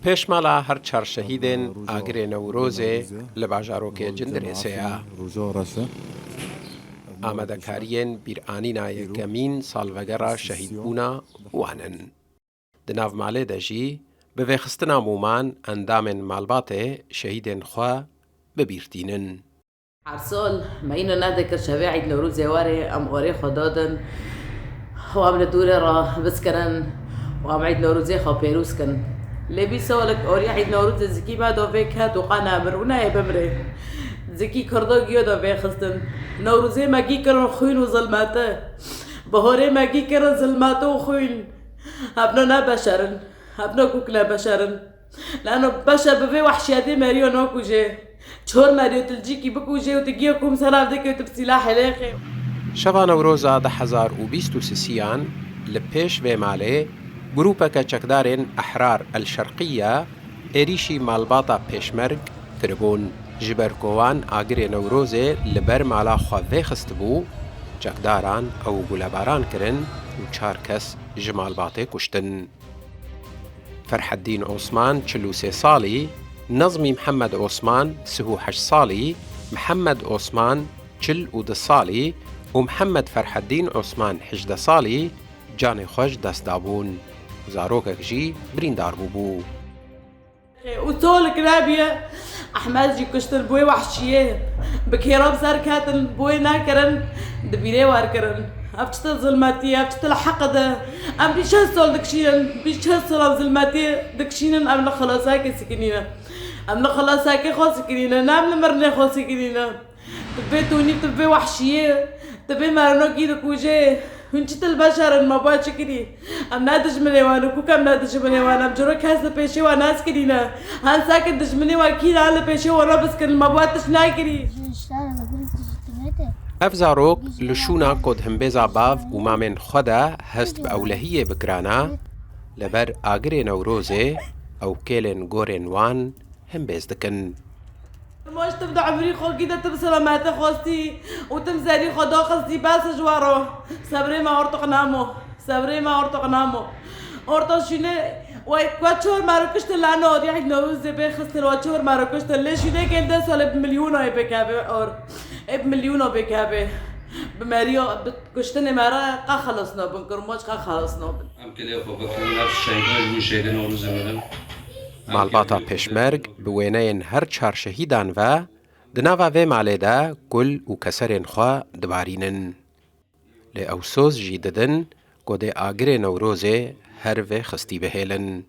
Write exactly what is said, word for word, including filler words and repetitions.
Pêşmala her çar şehîdên Agirê Newrozê li bajarokê Cindirêsê ye. Amadekariyên bîranîna yekemîn salvegera şehîdbûna wan in. Di nav malê de jî bi vêxistina mûman endamên malbatê şehîdên xwe bi bîr tînin. Her sal me îno nedikir şevê Eîd Newrozê were em orê xwe dadin û em li dûrê re biskirin û em Eîd Newrozê xwe pêrûz kin. Lê vî salek orê Eîd Newrozê zikî me da vê ket û qe nemir û neyê bimrê. Zikî Kurda giyo da vêxistin. Newrozê me gî kirin xwîn û zilmete. Biharê me gî kirin zilmete û xwîn. Hevna ne beşer in. Hevna kûk ne beşer in. Lano beşer bi vê wehşiyetê meriyo nakuje. Çor meriyo tu li cîkî bikuje û tu giya kom ser ev dike û tu bi sîlahê lêxê. Şeva Newroza du hezar û bîst û sisiyan li pêş vê malê grûpeke çekdarên Ehrar El Şerqiye êrîşî malbata Pêşmerg kiribûn. Ji ber ku wan agirê Newrozê li ber mala xwe vêxistibû, çekdaran ew gulebaran kirin û çar kes ji malbatê kuştin. Ferheddîn Osman çil û sê salî, Nezmî Mihemed Osman sih û heşt salî, Mihemed Osman çil û du salî û Mihemed Ferheddîn Osman hejdeh salî canê xwe ji dest dabûn. Zarokek jî birîndar bûbû. Û tolik nebiye. Ehmed jî kuştin bo wê wehşiyê. Bi kêra bi ser ketin, bo wê nekirin, di bîrê wer kirin. Ev çi til zilmetî, ev çi til heq de. Em bîst şeş sal dikişînin, bîst şeş sal em zilmetî dikişînin, em li xilasayekê sikinîne. Em li xilasayekê xwe sikinîne, ne em li mirinê xwe sikinîne. Tu bê tûnî, tu bê wehşiyê, tu bê merenokî dikujê. Hûn çi til beşer in, me ba çi kirî? Em ne dijminê wan in, kûk em ne dijminê wan, em ciro kes li pêşê wan naskirîne. Hen seke dijminê wan kî ne li pêşê wan biskirin, me ba tişt nekirî. Ev zarok li şûna ku di himbêza bav û mamên xwe de hest bi ewlehiyê bikirana, li ber agirê Newrozê ew kêlên gorên wan himbêz dikin. Moş tim di umrî xwe gî de tim selamete xwestî û tim zerî xwe daxistî bes ji we re. Sebrê me ortoq namo. Sebrê me ortoq namo. Ortoq şûne we ku çor me re kiştin lano diye Newrozê bê xistin we çor me re kiştin. Lê şûne gel de sale bi milyona ê pêkeve or. Ê bi milyona pêkeve. Bi meriya bi kuştinê me re qe xelas nabin. Kurmaç qe xelas nabin. Em kilê xwe bikin, ev şehîdin, hûn şehîdin Newrozê mirin. Malbata Pêşmerg bi wêneyên her çar şehîdan ve di nava vê malê de kul û keserên xwe dibarînin. Lê ew soz jî didin ku dê agirê Newrozê her vê xistî bihêlin.